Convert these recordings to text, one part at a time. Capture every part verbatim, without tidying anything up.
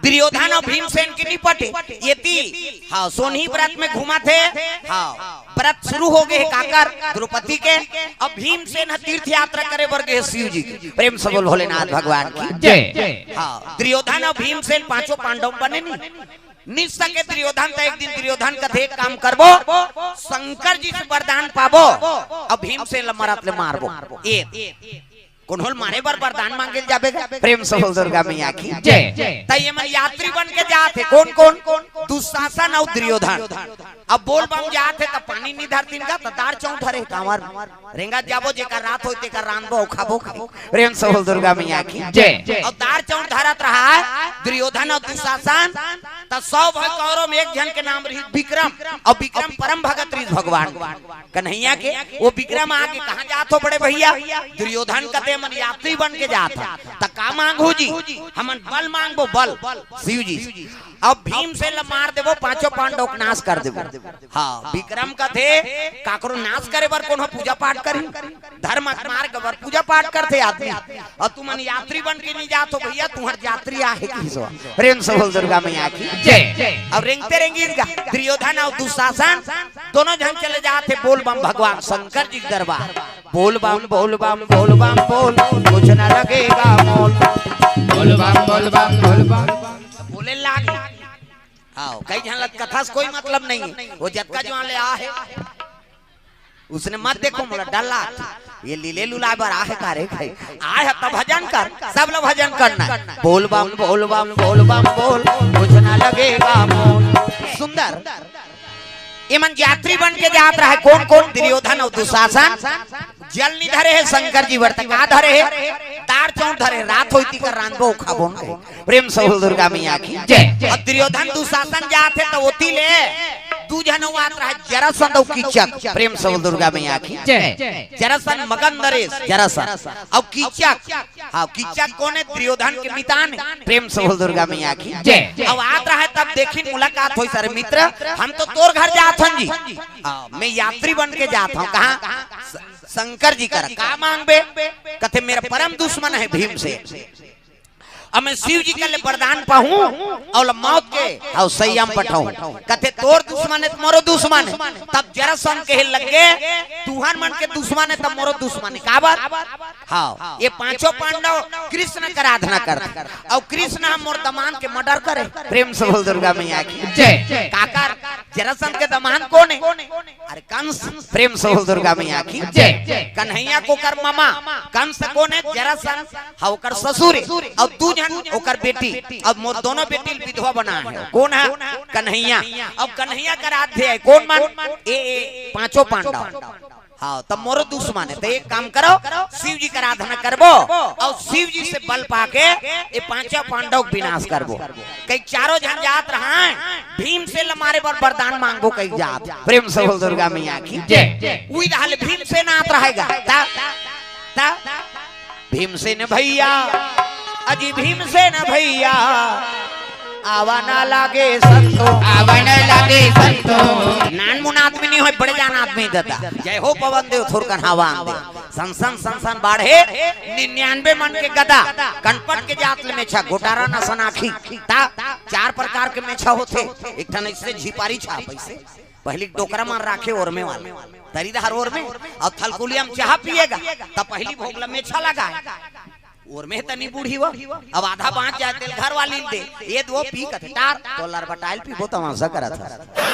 दुर्योधन अउ भीमसेन के नी पटे। एती, हाँ, सोनही व्रत में घूमत हे। हाँ, व्रत शुरू हो गे हे काकर, द्रौपदी के। अब भीमसेन ह तीर्थ यात्रा करे बर गे हे शिव जी के। प्रेम से बोल भोलेनाथ भगवान की। जय। हाँ, दुर्योधन अउ भीमसेन पांचों पांडव बने नी। निस सके दुर्योधन, त एक दिन दुर्योधन कथे, "एक काम करबो, शंकर जी से वरदान पाबो, अउ भीमसेन ल मरत ले मारबो।" ए, कोनो ल मारे बर वरदान मांगे ल जाबे गा? प्रेम से बोल दुर्गा मैया की। जय। त ये मन यात्री बन के जात हे। कोन कोन? दुशासन अउ दुर्योधन। अब बोल बम जात हे त पानी नी धरतिन गा, त दार चौंक धरे कांवर। रेंगत जाबो, जेकर रात होय तेकर रांधबो अउ खाबो खाई। प्रेम से बोल दुर्गा मैया की। जय। अउ दार चौंक धरत रहा हे दुर्योधन अउ दुशासन। त सौ भय कौरव में एक झन के नाम रही विक्रम, अउ विक्रम परम भगत रही भगवान कन्हैया के। वो विक्रम आगे, "कहाँ जात हो बड़े भैया?" दुर्योधन कथे, "हमन यात्री बन के जात हन।" "त का मांगहू जी?" "हमन बल मांगबो, बल।" शिव जी। "अब भीमसेन ल मार देबो, पांचों पांडव के नाश कर देबो।" हाँ, विक्रम कथे, "काकरो नाश करे बर कोनो पूजा पाठ करही? धर्म के मार्ग बर पूजा पाठ करथे आदमी। अउ तुमन यात्री बन के नी जात हो भैया, तुंहर यात्री आहे किसो।" प्रेम से बोल दुर्गा मैया की। जय। अउ रेंगते रेंगिस गा दुर्योधन अउ दुशासन, दोनों झन चले जात हे बोल बम भगवान शंकर जी के दरबार। "बोल बम, बोल बम, बोल बम, बोल, कुछ न लगेगा मोल।" बोल बम, बोल बम, बोल बम। बोले लागे। हाँ, कई झन ल कथा से कोई मतलब नहीं हे। वो जतका जुवार ले आहे, उसने मत देखो, मोला डर लागथे। ये लीले लुलाए बर आहे का रे? खाई आहे त भजन कर, सब ल भजन करना हे। बोल बम, बोल बम, बोल बम, बोल, कुछ न लगेगा मोल। सुंदर। ये मन यात्री बन के जात रहा हे। कोन कोन? दुर्योधन अउ दुशासन। जल नी धरे हे शंकर जी बर, त का धरे हे? दार चौंक धरे, "रात होय तेकर रांधबो खाबो।" प्रेम से बोल दुर्गा मैया की। जय। अउ दुर्योधन दुशासन जात हे त ओती ले दू झन अउ आत रहा हे, जरासंध अउ कीचक। प्रेम से बोल दुर्गा मैया की। जय। जरासंध मगध नरेश, जरासंध। अउ कीचक, हाँ, कीचक कोन हे? दुर्योधन के मितान हे। प्रेम से बोल दुर्गा मैया की। जय। अउ आत रहा हे तब देखिन, मुलाकात होइस, "अरे मित्र, हम तो तोर घर जात हन जी। हाँ, मैं यात्री बन के जात हंव।" कहाँ? स-, शंकर जी करा। "का मांगबे?" कथे, "मेरा परम दुश्मन हे भीमसेन। अब मैं शिव जी कर ले वरदान पाहूं अउ ओला मौत के अउ सैया म पठाहूं।" कथे, "तोर दुश्मन हे त मोरो दुश्मन हे।" तब जरासंध कहे लगे, "तुंहर मन के दुश्मन हे त मोरो दुश्मन हे।" काबर? हाँ, ये पांचों पांडव कृष्ण के आराधना करथे अउ कृष्ण ह मोर दमांद के मर्डर करे। प्रेम से बोल दुर्गा मैया की। जय। काकर? जरासंध के दमांद कोन हे? अरे कंस। प्रेम से बोल दुर्गा मैया की। जय। कन्हैया के ओकर ममा। कंस कोन हे? जरासंध। हाँ, ओकर ससुर हे। अउ दू झन ओकर बेटी। अउ मोर दोनों बेटी ल विधवा बनाए हे। कोन हे? कन्हैया। अउ कन्हैया के आराध्य हे कोन मन? ए, ए, पांचों पांडव। हाँ, त मोरो दुश्मन हे। त एक काम करो, शिव जी के आराधना करबो अउ शिव जी से बल पाके ये पांचों पांडव के विनाश करबो। कई चारों झन जात रहा हे, भीमसेन ल मारे बर वरदान मांगबो कई जात। प्रेम से बोल दुर्गा मैया की। जय। उही रहल भीमसेन आत रहा हे गा। त, त, भीमसेन भैया, अजी भीमसेन भैया, आवा न लागे संतो। आवा न लागे संतो। नानमुन आदमी नी होय, बड़े जान आदमी ददा। जय हो पवन देव, थोरकन हवा आन दे। सन सन सन सन बाढ़े, निन्यानवे मन के गदा, कनपट के जात ले मेछा, गोटारा नसन आँखी। त चार प्रकार के मेछा होथे, एक ठन अइसे झिपारी छाप अइसे, पहिली डोकरा मन राखे ओरमे वाला, तरी डहर ओरमे, अउ थलकुलिया म चाहा पिए गा, त पहिली भोग ल मेछा लगाय। ओरमे त नी बूड़ही वो, अब आधा बाँच जाय तेला घरवाली ल दे, ए दो पी कथे, टार, तोला बताय ल पीबो तमासा करत हस।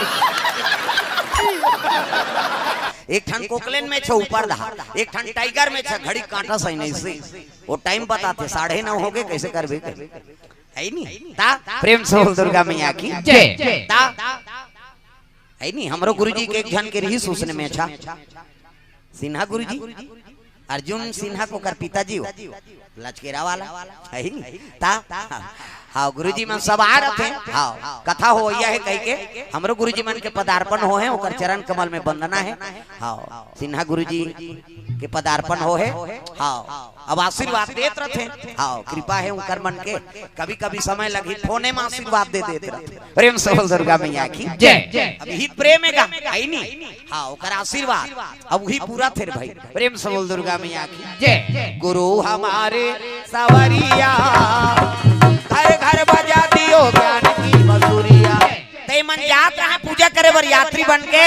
एक ठन कोकलेन मेछा ऊपर डहर, एक ठन टाइगर मेछा घड़ी काँटा सही नहीं से, वो टाइम बताथे, साढ़े नौ होगे, कइसे करबे? हे नी? त प्रेम से बोल दुर्गा मैया की। जय। त हे नी, हमरो गुरुजी के एक झन के रिहिस उसने मेछा। सिन्हा गुरुजी, अर्जुन सिन्हा के ओकर पिताजी हो, लचकेरा वाला, हे नी? त हाँ, गुरुजी मन सब आय रथे। हाँ, कथा होवइया हे कहिके, हमरो गुरुजी मन के पदार्पण होहे, ओकर चरण कमल में वंदना हे। हाँ, सिन्हा गुरुजी के पदार्पण होहे। हाँ, अब आशीर्वाद देत रथे। हाँ, कृपा हे उंकर मन के, कभी-कभी समय लगही, फोने म आशीर्वाद दे देत रथे। प्रेम से बोल दुर्गा मैया की। जय। अब हित प्रेम हे गा, हे नी? हाँ, ओकर आशीर्वाद अब उही पूरा थे रे भाई। प्रेम से बोल दुर्गा मैया की। जय। गुरु हमारे सावरिया, घर घर पूजा करे बर यात्री बन के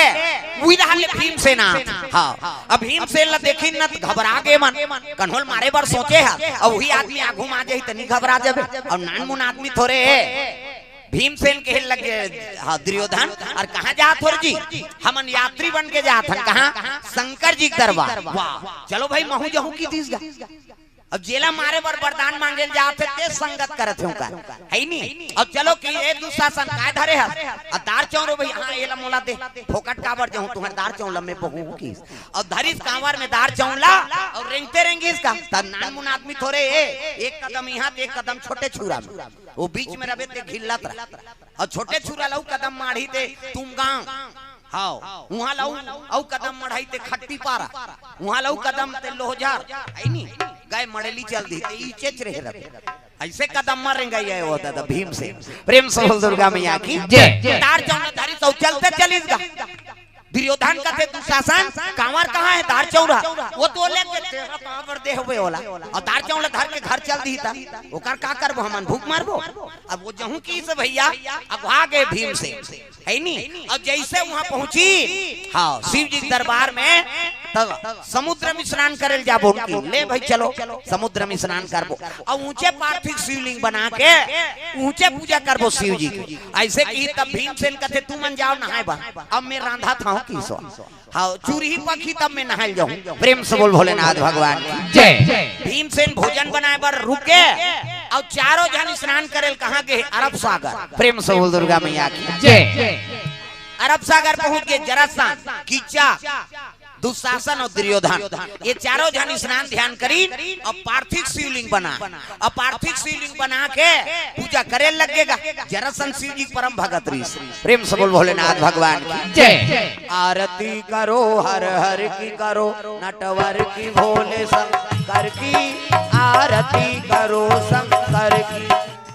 उही रहल ले भीमसेन आत। हाँ, अब भीमसेन ला देखिन न त घबरा गे मन, कन्होल मारे बर सोचे हस, अब उही आदमी आघू म आ जाही त नी घबरा जाबे। अब नानमुन आदमी थोरे हे। भीमसेन कहे लगे, हाँ दुर्योधन, अउ कहाँ जात हो रे जी? हमन यात्री बन के जात हन। कहाँ? शंकर जी के दरबार। वाह, चलो भाई महूँ जाहूँ कहि दिस गा। अब जेला मारे बर वरदान मांगे ल जात हे, ते संगत करत हे ओकर, हे नी? अब चलो कि ए दुशासन काय धरे हस? अउ दार चाउर भई, हाँ, एला मोला दे, फोकट काबर जाहूँ, तुँहर दार चाउर ल मैं पहुँहूँ किस। अउ धरिस कांवर में दार चाउर ला, अउ रेंगते रेंगिस गा। त नानमुन आदमी थोरे हे, एक कदम इहाँ त एक कदम छोटे छुरा में, ओ बीच में रबे ते घिल्लत रह। अउ छोटे छुरा ल अउ कदम माढ़ही ते तुमगांव, हाँ, उहाँ ल अउ, अउ कदम मढ़ही ते खट्टी पारा, उहाँ ल अउ कदम ते लोहझर, हे नी? गय मड़ेली चल दिही, ते इचेच रहे रबे। अइसे कदम म रेंगइया हे ओ दादा भीमसेन। प्रेम से बोल दुर्गा मैया की जय। दार चाउर ल धरिस अउ चलते चलिस गा। दुर्योधन कथे, दुशासन, कांवर कहाँ हे? दार चाउर ह। ओ तो ले के तेरा कांवर दे हवे ओला। अउ दार चाउर ल धर के घर चल दिही त ओकर का करबो हमन? भूख मरबो? अब ओ जाहूँ किस भइया, अघवा गे भीमसेन, हे नी? अउ जइसे उहाँ पहुँचिस, हाँ, शिव जी के दरबार में, तब समुद्र में स्नान करे ल जाबो कि, ले भई चलो, समुद्र में स्नान करबो। अउ ऊँचे पार्थिव शिवलिंग बना के ऊँचे पूजा करबो शिव जी के। अइसे किस तब भीमसेन कथे, तुमन जाव नहाय बर, अब मैं रांधत हँव किस ओ। हाँ, चूरही पकही तब मैं नहाय ल जाहूँ। प्रेम से बोल भोलेनाथ भगवान की जय। भीमसेन भोजन बनाय बर रुके, अउ चारों झन स्नान करे ल कहाँ गे? अरब सागर। प्रेम से बोल दुर्गा मैया की जय। अरब सागर पहुँच गे। जरासंध, किचक, दुशासन अउ दुर्योधन, ये चारों झन स्नान ध्यान करिन अउ पार्थिव शिवलिंग बना, अउ पार्थिव शिवलिंग बना के पूजा करे लग गे गा। जरासंध शिव जी के परम भगत रिहिस। प्रेम से बोल भोलेनाथ भगवान की जय। आरती करो हर हर की, करो नटवर की, भोले शंकर की, आरती करो शंकर की।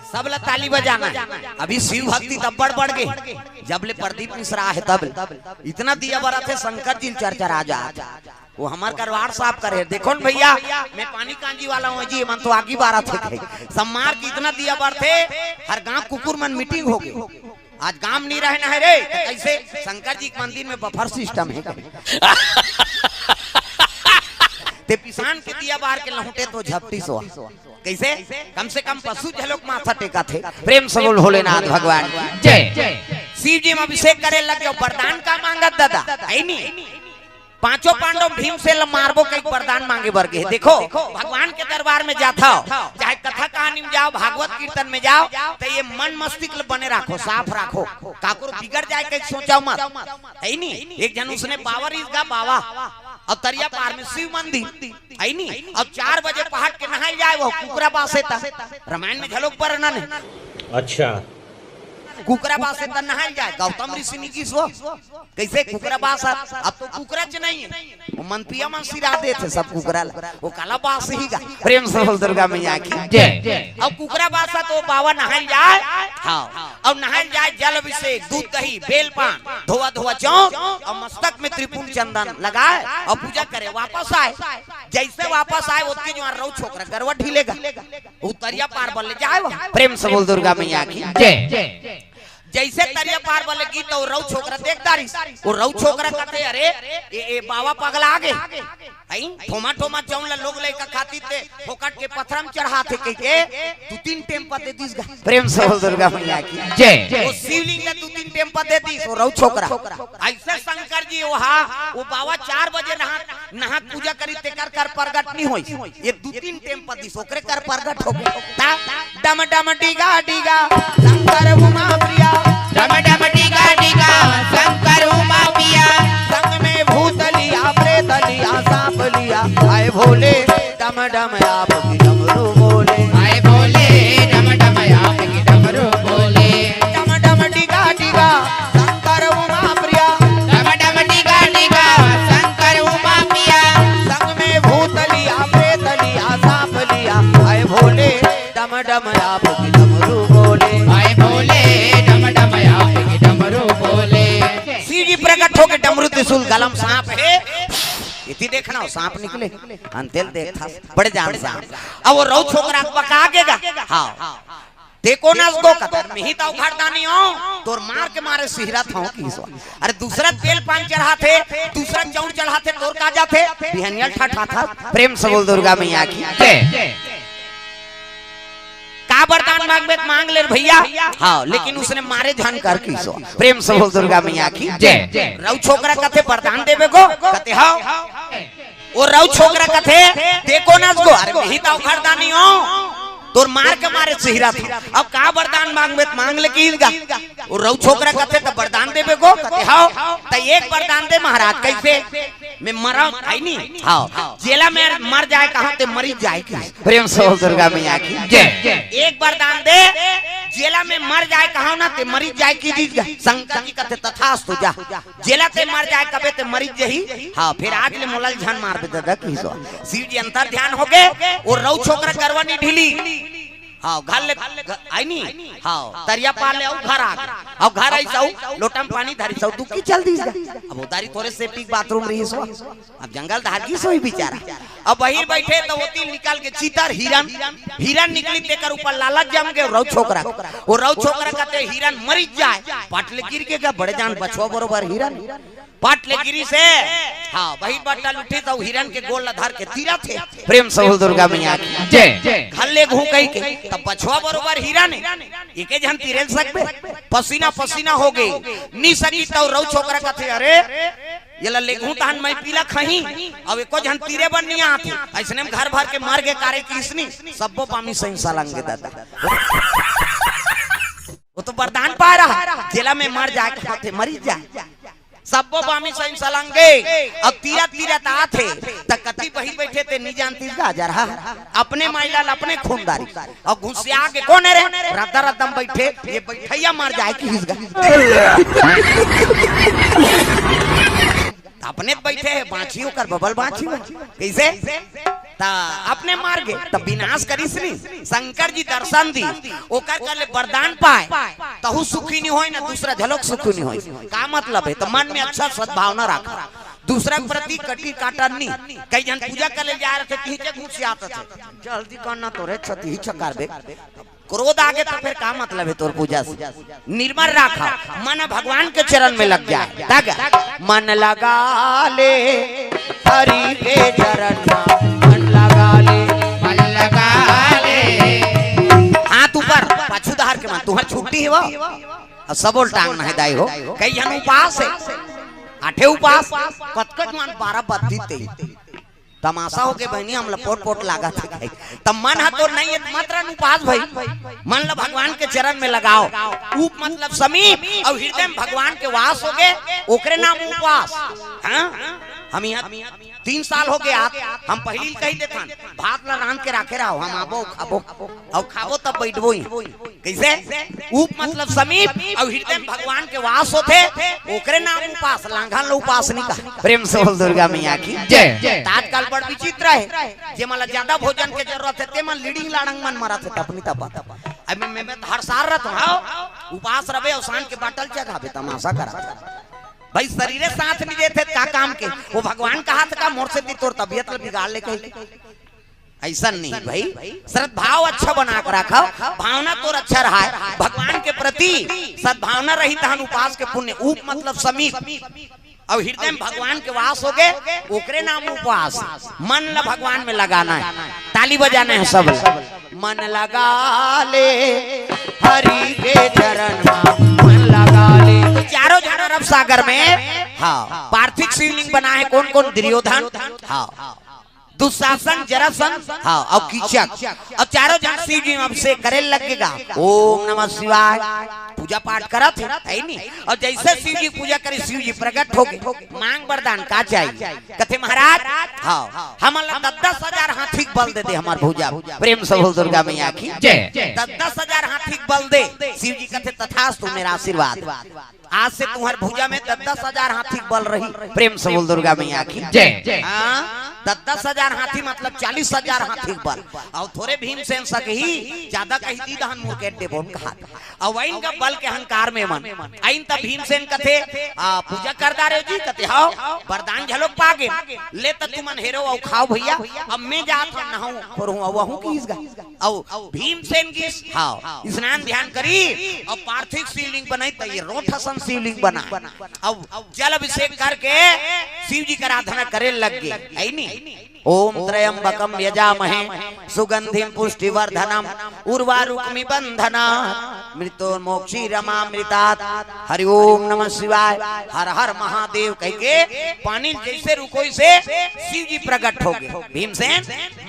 सब ला ताली बजाना हे। अभी शिव भक्ति तब बढ़ बढ़ गे, जब ले प्रदीप मिश्रा हे तब ले। इतना दिया बरत हे, शंकर जी ल चरचरा जात हे। ओ हमर करवार साफ करे हे। देखो न भइया, मैं पानी कांजी वाला हँव जी, एमन तो आगी बारत हे कहे। सब मार के इतना दिया बरथे, हर गाँव कुकुर मन मीटिंग हो गे। आज गाँव म नी रहना हे रे, त कइसे? शंकर जी के मंदिर में बफर सिस्टम हे कहे। ते पिसान के दिया बार के लहुटे तो झपटिस ओ। कइसे? कम से कम पशु घलोक माथा टेकत हे। प्रेम से बोल भोलेनाथ भगवान की जय। शिव जी म अभिषेक करे लग गे, वरदान का मांगत दादा, हे नी? पांचों पांडव भीमसेन ल मारबो कहि वरदान मांगे बर गे। देखो, भगवान के दरबार में जाथव, चाहे कथा कहानी में जाव, भागवत कीर्तन में जाव, त ये मन मस्तिष्क ल बने राखो, साफ राखो। काकरो बिगड़ जाय कहि सोचव मत, हे नी? एक झन उसने बावा रिहिस गा बावा, अउ तरिया पार में शिव मंदिर, हे नी? अउ चार बजे पहाट के नहाय ल जाय, ओ कुकरा बासे त, रामायण में घलोक वर्णन हे। अच्छा। कुकरा बासे त नहाय ल जाय, गौतम ऋषि नी किस ओ। कइसे कुकरा बासत? अब तो कुकराच नइ हे, ओ मनपिया मन सिरा देथे सब कुकरा ला, ओ काला बासही गा। प्रेम से बोल दुर्गा मैया की जय। अउ कुकरा बासत ओ बावा नहाय ल जाय, हाँ, अउ नहाय ल जाय, जल अभिषेक, दूध दही, बेल पान, धोवा धोवा चौंक, अउ मस्तक में त्रिपुंड चंदन लगाय, अउ पूजा करे, वापस आय। जइसे वापस आय, ओतके जुवार रउ छोकरा गरवा ढीले गा। ओ तरिया पार बर ले जाय ओ। प्रेम से बोल दुर्गा मैया की जय। जइसे तरिया पार बर ले गिस त ओ रउ छोकरा देख डारिस। ओ रउ छोकरा कथे, अरे, ए, ए बावा पगला गे। हई, ठोमा ठोमा जउन ल लोग लइका खातिस ते फोकट के पथरा म चढ़ाथे कहिके दू तीन टेम्पा दे दिस गा। प्रेम से बोल दुर्गा मैया की जय। ओ शिवलिंग ल दू तीन टेम्पा दे दिस ओ रउ छोकरा। अइसे शंकर जी ओहा, ओ बावा चार बजे नहा, नहा पूजा करिस तेकर कर परगट नइ होइस। ये दू तीन टेम्पा दिस, ओकरे कर परगट होगे। ता डम डम डिगा डिगा शंकर उमा प्रिया। डम डम डिगा डिगा शंकर उमा प्रिया। संग में भूत लिया, प्रेत लिया, सांप लिया। आए भोले, डम डम आपकी डमरू बोले। आए भोले, डम डम आपकी डमरू बोले। डम डम डिगा डिगा शंकर उमा प्रिया। डम डम डिगा डिगा शंकर उमा प्रिया। संग में भूत लिया, प्रेत लिया, सांप लिया। आए भोले, डम डम आपकी डमरू बोले। आए भोले, डम डम आपकी डमरू बोले। शिव जी प्रकट होके डमरू त्रिशूल गला म सांप हे। एती देखना ओ सांप निकले। अंतेल देखथस, बड़े जान सांप। अब ओ रउ छोकरा बका गे गा। हाँ। ते कोन अस गो? कथे, मिही त अवघड़दानी हो, तोर मार के मारे सिहरत हो किसो। अरे दूसरा तेल पान चढ़ाथे, दूसरा चौर चढ़ाथे, तोर का जाथे? बिहनिया ठठाथा। प्रेम से बोल दुर्गा मैया की जय। का वरदान मांगबे त मांग ले रे भैया। हाँ, लेकिन उसने मारे झन कर किसो। प्रेम से बोल दुर्गा मैया की जय। रउ छोकरा कथे वरदान देबे गो, कथे हाँ। ओ रउ छोकरा कथे, ते कोन अस गो? अरे मिही त अवघड़दानी हो, तोर मार के मारे सिहरत हो। अब का वरदान मांगबे त मांग ले किस गा। ओ रउ छोकरा कथे, त वरदान देबे गो, कथे हाँ। त एक वरदान दे महाराज, कइसे? मैं मरा, हइ नी? हाँ। जेला मैं मर जाए कहां, ते मरिच जाए किस। प्रेम से बोल दुर्गा मैया की जय। एक वरदान दे, जेला मैं मर जाए कहां ना, ते मरिच जाए किस गा। शंकर जी कथे, तथास्तु, जा। जेला ते मर जाए कबे ते मरिच जही। हाँ, फेर आज ले मोला ल झन मारबे ददा किसो। शिव जी अंतर ध्यान होगे, ओ रउ छोकरा गरवा नी ढीली। हाँ, घर ले, घ-, आइनी। हाँ, तरिया पार ले अउ घर आ गे। अउ घर आइस अउ लोटा म पानी धरिस अउ डुबकी चल दिस गा। अब उधारी थोरे सेप्टिक बाथरूम रहिस हो। अब जंगल धार गिस होही बेचारा। अब बहिर बइठे त ओती निकल के चीता हिरन, हिरन निकली, तेकर ऊपर लालच जम गे रउ छोकरा। ओ रउ छोकरा कथे हिरन मरिच जाए, पाट ले गिर गे गा, बड़े जान बछवा बरोबर हिरन। पाट ले गिरिस हे। हाँ, बहिर बट्टा ल उठिस त हिरन के गोड़ ल धर के तीरथे। प्रेम से बोल दुर्गा मैया की जय। घर लेगहूं कहिके, त बछवा बरोबर हिरन हे। एके झन तीरे ल सकबे, पसीना पसीना होगे, नी सकिस त रउ छोकरा कथे, अरे, एला लेगहूं तहन मैं पीला खही, अब एको झन तीरे बर नी आथे। अइसने म घर भर के मर गे कारे किसनी, सब्बो बामी सही सलंगे ददा। ओ तो वरदान पाय रहा, जेला मैं मर जाए कहां ते मरिच जाए। सब्बो बामी सही सलंगे, अब तीरत तीरत आथे, त कति बहिर बइठे ते नी जानतिस गा, जरहा। अपने माईलाल अपने खूनदारी। अउ घुसिया के कोन हे रे? रद्दा रद्दा म बइठे, ए बइठइया मर जाए किस गा। अपने त बइठे हे, बांची ओकर बबल बांची हो। कइसे? त अपने मर गे, त विनाश करिस नी। शंकर जी दर्शन दिस, ओकर कर ले वरदान पाय, तहू सुखी नी होय ना दूसरा झलोक सुखी नी होय। का मतलब हे? त मन में अच्छा सद्भावना राखा, दूसरा के प्रति कटी काटा नी। कई झन पूजा करे ल जाय रथे, तिही च घुसियात रथे, जल्दी कर ना तोरे छतिही चकारबे। क्रोध आगे त फेर का मतलब हे तोर पूजा से? निर्मल राखा, मन भगवान के चरण में लग जाए। तग मन लगा ले हरि के चरण में, मन लगा ले, मन लगा ले। हाथ ऊपर, पाछू डहर के मन, तुहर छुट्टी हे वो। अब सबो ल टांगना हे दाई हो, कई झन उपास हे, आठे उपास, कतकत मन बारह बत्तीस तेईस। तमाशा होगे बहिनी, हमला पोट पोट लागत हे। त मन ह तो नइ हे, त मत रह उपास भई। मन ल भगवान के चरण में लगाव। उप मतलब समीप, अउ हृदय में भगवान के वास होगे, ओकरे नाम उपास। हाँ, हम इहां तीन साल होगे आत, हम पहिली ल कहि देथन, भात ल रांध के राखे रहव, हम आबो खाबो, अउ खाबो तब बइठबो ही। कइसे? उप मतलब समीप, अउ हृदय में भगवान के वास होथे, ओकरे नाम उपास, लांघन ल उपास नी कहा। प्रेम से बोल दुर्गा मैया की जय। त आजकल बड़ विचित्र हे, जेमन ल जादा भोजन के जरूरत हे, तेमन लीडिंग लाड़ंग मन मरत हे, तपनी तपत। अब मैं, मैं, मैं त हर साल रहत हूं, हाँ? उपास रहबे अउ सांझ के बाटल चघाबे, तमाशा करत हे। भई, शरीरे साथ नी देथे, का काम के? ओ भगवान कहत हे का, मोर सेती तोर तबियत ल बिगाड़ ले कहिके। अइसन नहीं भई, श्रद्धाव अच्छा बना के रखव, भावना तोर अच्छा रहय, भगवान के प्रति सद्भावना रही, तहन उपास के पुण्य। उप मतलब समीप, अउ हृदय में भगवान के वास होगे, ओकरे नाम उपास। मन ल भगवान में लगाना हे, ताली बजाना हे सब ल। मन लगा ले हरि के चरण में, मन लगा ले। चारों झन अरब सागर में, हाँ, पार्थिव शिवलिंग बनाय हे। कोन कोन? दुर्योधन, हाँ, दुशासन, जरासंध, हाँ, अउ कीचक। अउ चारों झन शिव जी में अभिषेक करे लगे गा। ओम नमः शिवाय। पूजा पाठ करत हे, हे नी? अउ जइसे शिव जी पूजा करे, शिव जी प्रगट होगे। मांग वरदान, का चाहिए? कथे महाराज, हाँ, हमन ला दस दस हजार हाथी के बल दे दे हमर भुजा। प्रेम से बोल दुर्गा मैया की जय। दस दस हजार हाथी के बल दे। शिव जी कथे तथास्तु, मेरा आशीर्वाद। आज से तुम्हर भुजा में दस दस हजार हाथी के बल रही। प्रेम से बोल दुर्गा मैया की जय। हाँ? दस दस हजार हाथी मतलब चालीस हजार हाथी के बल। अउ थोरे भीमसेन सकही, जादा कहि दीन तहन मुरकेट देबोन कहाथे। अउ अइन का बल के अहंकार में मन अइन त भीमसेन कथे, "आ, पूजा कर डारेव जी?" कथे, "हव।" "बरदान घलोक पागे?" "ले त तुमन हेरो अउ खाव भइया, अब मैं जात हंव, नहाहूं खोरहूं अउ आहूं," किहिस गा। अउ भीमसेन गिस, हव, स्नान ध्यान करिस अउ पार्थिव शिवलिंग बनाइस, त ए रोंठ असन शिवलिंग बनाय। अउ जल अभिषेक करके शिव जी के आराधना करे लग गे, अइनी? "ओम त्र्यंबकम यजामहे सुगंधिम पुष्टिवर्धनम उर्वारुकमिव बंधनात् मृत्योर्मोक्षीयमामृतात्। हरि ओम नमः शिवाय, हर हर महादेव" कहिके पानी ल जइसे रुकोइस, शिव जी प्रगट होगे। "भीमसेन,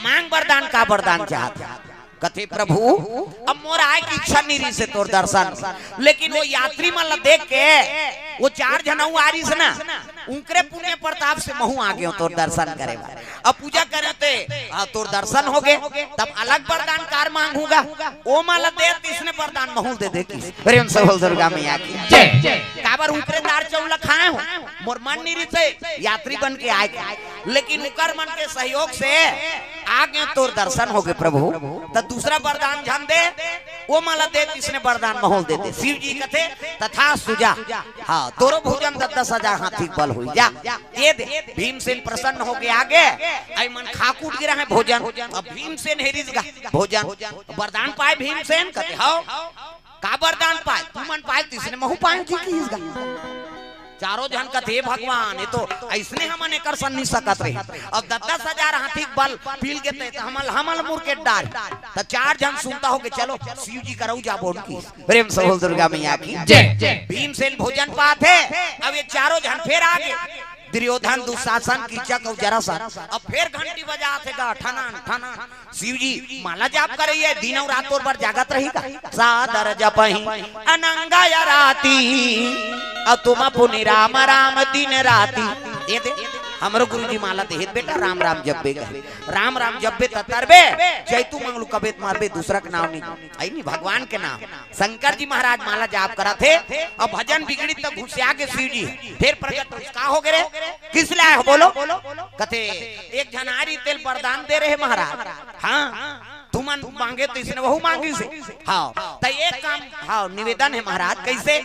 मांग बरदान, का बरदान चाहत हस?" कथे, "प्रभु, अब मोर आय के इच्छा नइ रिहिसे तोर दर्शन, लेकिन ओ यात्री मन ला देख के, ओ चार झन अउ आ रिहिस ना, उंकरे पुण्य प्रताप से महूं आ गेंव तोर दर्शन करे बर। अब पूजा करेंव ते, आ, तोर दर्शन होगे, तब अलग बरदान का मांगहूं गा, ओ मन ला दे, तइसने बरदान महूं ल दे दे" किहिस। प्रेम से बोल दुर्गा मैया की जय। "काबर उंकरे दार चाउर ला खाय हंव, मोर मन नइ रिहिसे यात्री बन के आय के, लेकिन उंकर मन के सहयोग से आ गेंव, तोर दर्शन होगे प्रभु, त दूसरा बरदान झन दे, ओ मन ला दे, तइसने बरदान महूं ल दे दे" शिव जी कथे, "तथास्तु, जा, हव, तोरो भोजन दस दस हजार हाथी के बल होही, जा, ए दे।" भीमसेन प्रसन्न होगे आगे, अइ मन खा कूट गे रहंय भोजन। अब भीमसेन हेरिस गा भोजन, "बरदान पाय भीमसेन?" कथे, "हव।" "का बरदान पाय?" "तुमन पाय तइसने महूं पायंव जी," किहिस गा। चारों झन कथे, "हे भगवान, ए तो अइसने हमन एकर सन नइ सकत रहेन। अब दस दस हजार हाथी के बल पील गे ते, त हमन, हमन ल मुरकेट डारही।" त चार झन सुनता होगे, "चलो, शिव जी करा जाबोन" किहिस। प्रेम से बोल दुर्गा मैया की जय। भीमसेन भोजन पाथे, अब ए चारों झन फेर आगे। दुर्योधन, दुशासन, कीचक अउ जरासंध। अब फेर घंटी बजाथे गा, ठनन, ठनन। शिव जी माला जाप करइया, दिन अउ रात तोर बर जागत रही का? सादर जपहि अनंग अराती, अउ तुम पुनि राम राम दिन राती। ए दे, हमरो गुरुजी माला देहे बेटा, राम राम जपबे कहे। राम राम जपबे त तरबे, जइतू मंगलू कबे त मरबे, दूसरा के नांव नइ, अइनी, भगवान के नांव। शंकर जी महाराज माला जाप करत हे, अउ भजन बिगड़िस त गुस्सा गे शिव जी, फेर प्रगट होइस, "का होगे रे? किस ले आय हव बोलो?" कथे, "एक झन आय रिहिस तेला बरदान दे रहेंव महाराज।" "हव, तुमन मांगे तइसने वहू मांगिस हे।" "हव, त एक काम, हव, निवेदन हे महाराज।" "कइसे?"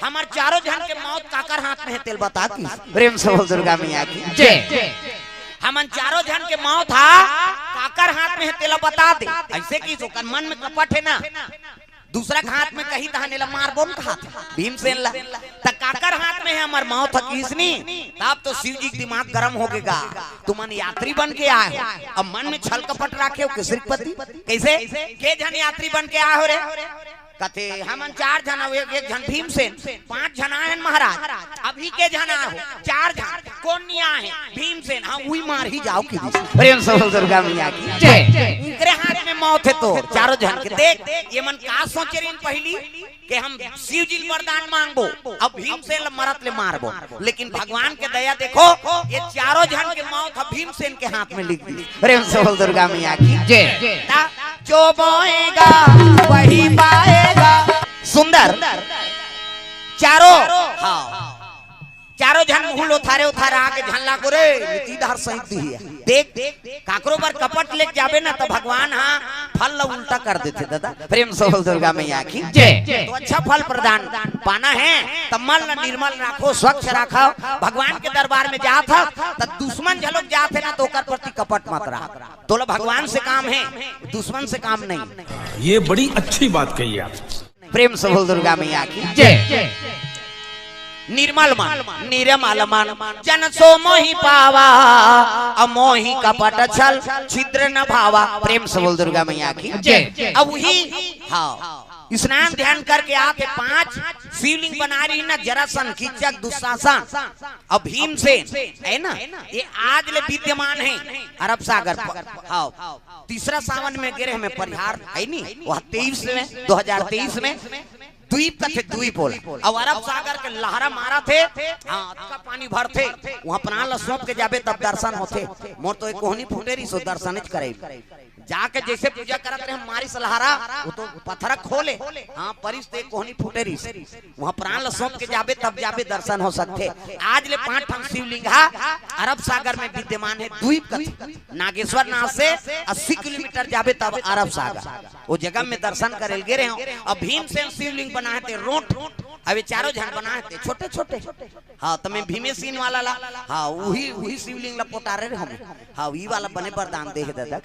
"हमर चारों झन के मौत काकर हाथ में हे तेला बता" किहिस। प्रेम से बोल दुर्गा मैया की जय। "हमन चारों झन के मौत ह काकर हाथ में हे तेला बता दे।" अइसे किहिस, ओकर मन में कपट हे ना, दूसरा के हाथ में कही तहन एला मारबोन कहाथे भीमसेन ला। "त काकर हाथ में हे हमर मौत ह" किहिस नी, तब तो शिव जी के दिमाग गरम होगे गा। "तुमन यात्री बन के आय हव, अब मन में छल कपट राखे हव, केसरी के प्रति कइसे? के झन यात्री बन के आय हव रे?" कथे, "हमन चार झन अउ एक, एक झन भीमसेन, पांच झन आय हन महाराज। अभी के झन आय हव?" "चार झन।" "कोन नइ आय हे?" "भीमसेन।" "हव, उही मारही जाव" किहिस। प्रेम से बोल दुर्गा मैया की जय। "उंकरे हाथ में मौत हे तोर चारों झन के। देख, ये मन का सोचे रहिन पहिली के हम शिव जी ल बरदान मांगबो, अब भीमसेन ल मरत ले मारबो, लेकिन भगवान के दया देखो, ये चारों झन के मौत ह भीमसेन के हाथ में लिख दिस।" प्रेम से बोल दुर्गा मैया की जय। "जो बोएगा वही पाएगा।" सुंदर। चारों, हव, चारों झन मुहूं ल उथारे उथारे आके झन लागो रे, नीति धार सहित दिही। देख, काकरो बर कपट लेके जाबे ना, त भगवान ह फल ल उल्टा कर देथे दादा। प्रेम से बोल दुर्गा मैया की जय। तो अच्छा फल प्रदान पाना हे, त मन ल निर्मल राखो, स्वच्छ राखो। भगवान के दरबार में जात हव, त दुश्मन घलोक जात हे ना, त ओकर प्रति कपट मत राख। तोला भगवान से काम हे, दुश्मन से काम नहीं। ये बड़ी अच्छी बात कही आप। प्रेम से बोल दुर्गा मैया की जय। "निर्मल मन, निर्मल मन, जन सो मोहि पावा, अमोहि कपट छल छिद्र न भावा।" प्रेम से बोल दुर्गा मैया की जय। अब उही, हव, स्नान ध्यान करके आके पांच शिवलिंग बना रहिन ना, जरासंध, कीचक, दुशासन अउ भीमसेन, हे ना, ये आज ले विद्यमान हे अरब सागर पर। हव, तीसरा सावन में गे रहेन परिहार, हे नी, वह तेईस में, दो हजार तेईस में, द्वीप कथे, द्वीप ओला। अउ अरब सागर के लहरा मारथे, हव, अतका पानी भरथे, उहां प्राण ल सौंप के जाबे तब दर्शन होथे। मोर तो एक कोहनी फूटे रहिस, सो दर्शन च करे। जाके जैसे पूजा करत रहे, मारिस लहरा, वो तो पथरा खोले, हाँ, परिस ते कोहनी फूटे रिस। वहाँ प्राण ल सौंप के जाबे, तब जाबे दर्शन हो सकथे। आज ले पांच ठन शिवलिंग हा अरब सागर में विद्यमान हे, द्वीप कथे। नागेश्वर नाथ से अस्सी किलोमीटर जाबे, तब अरब सागर, वो जगह में दर्शन करे ल गे रहे हो। अब भीमसेन शिवलिंग बनाए थे रोट, अब ये चारों झन बनाए थे छोटे छोटे। हाँ, त मैं भीमेसिन वाला ला, हाँ, वही, वही शिवलिंग ला पोटारे रहे हम। हाँ, ई वाला बने वरदान दे हे दादा।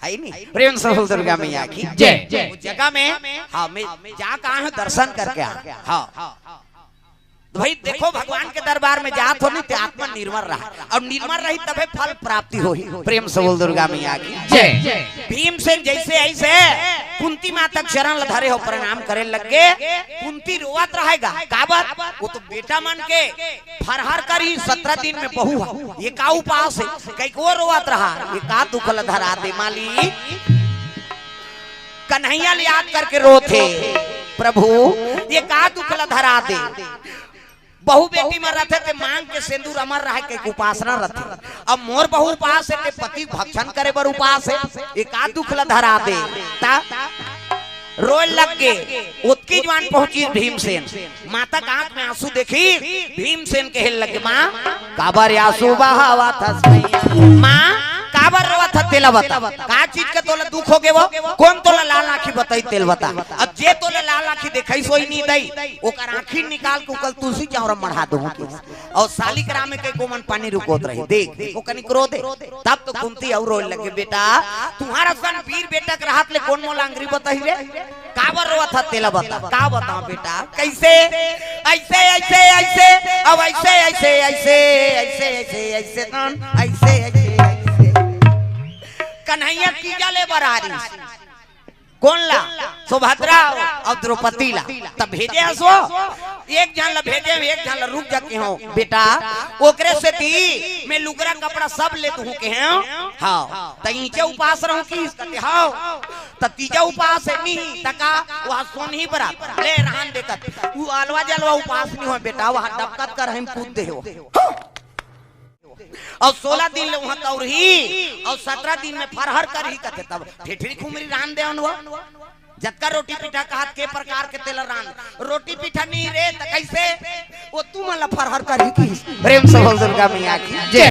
है नी? प्रेम से बोल दुर्गा मैया की जय। वो जगह में, हाँ, मैं जा कहाँ हूँ, दर्शन करके आ। हाँ। तो भाई देखो, भगवान के दरबार में जात हो नी, ते आत्मा निर्मल रहा, और निर्मल रही तबे फल प्राप्ति होही। प्रेम से बोल दुर्गा मैया की जय। भीमसेन जैसे ऐसे कुंती माता के चरण ल धरे हो, प्रणाम करे लग गे। कुंती रोवत रहेगा, काबर? वो तो बेटा मन के फरहर करी, सत्रह दिन में बहू हा, ये का उपास हे? कई को रोवत रहा, ये का दुख ल धरा दे मालिक। कन्हैया ल याद करके रोथे, प्रभु, ये का दुख ल धरा दे। बहू बेटी म रथे ते मांग के सेंदूर अमर रहे के उपासना रथे। अब मोर बहू उपास हे ते पति भक्षण करे बर उपास हे, ये का दुख ल धरा दे। ता रोए लग गे। ओतकी जुवार पहुंचिस भीमसेन, माता के आंख में आंसू देखिस, भीमसेन कहे लग गे, माँ, काबर आंसू बहावत हस मैया? माँ, काबर रोवत हस, तेला बता। का चीज के तोला दुख हो गे वो? कोन तोला लाल आंखी बताइस, तेला बता। अब जे तोला लाल आंखी देखाइस, सोई नी दई, ओकर आंखी निकाल के ओकर तुलसी चौरा मढ़ा दूं कि। और सालिक राम के गोमन पानी रुकोत रही, देख, देख, वो कनी क्रोध हे। तब तो कुंती अउ रोए लगे, बेटा, तुम्हारा सन वीर बेटा के रहत ले कोन मोला अंगरी बताही रे? काबर रोवत हस, तेला बता। का बताओं बेटा, कैसे? ऐसे, ऐसे, ऐसे, अब ऐसे, ऐसे, ऐसे, ऐसे, ऐसे, ऐसे, कन, ऐसे, ऐसे, ऐसे। कन्हैया तीजा ले बर आ रिस। कोन ला? सुभद्रा अउ द्रौपदी ला। तब भेजे हस वो, एक झन ला भेजे, एक झन ला रुक जा केहेंव बेटा, ओकरे सेती मैं लुगरा कपड़ा सब ले दूहूं केहेंव। हाँ, त इहिंचे उपास रहूं कि? कथे, हाँ। त तीजा उपास हे नी, त का? वह सोनही बरात ले रहन दे कथे। उ अलवा जलवा उपास नी होय बेटा, वह डबकत करही म कूद देहू। अउ सोलह दिन ले उहां तौरही, अउ सत्रह दिन में फरहर करही कथे, तब ठेठरी खुमरी रांध देवन वो। जतका रोटी पीठा कहत के प्रकार के तेला रांध, रोटी पीठा नी रे, त कैसे? वो तुमन ला फरहर करही कि। प्रेम से बोल दुर्गा मैया की जय।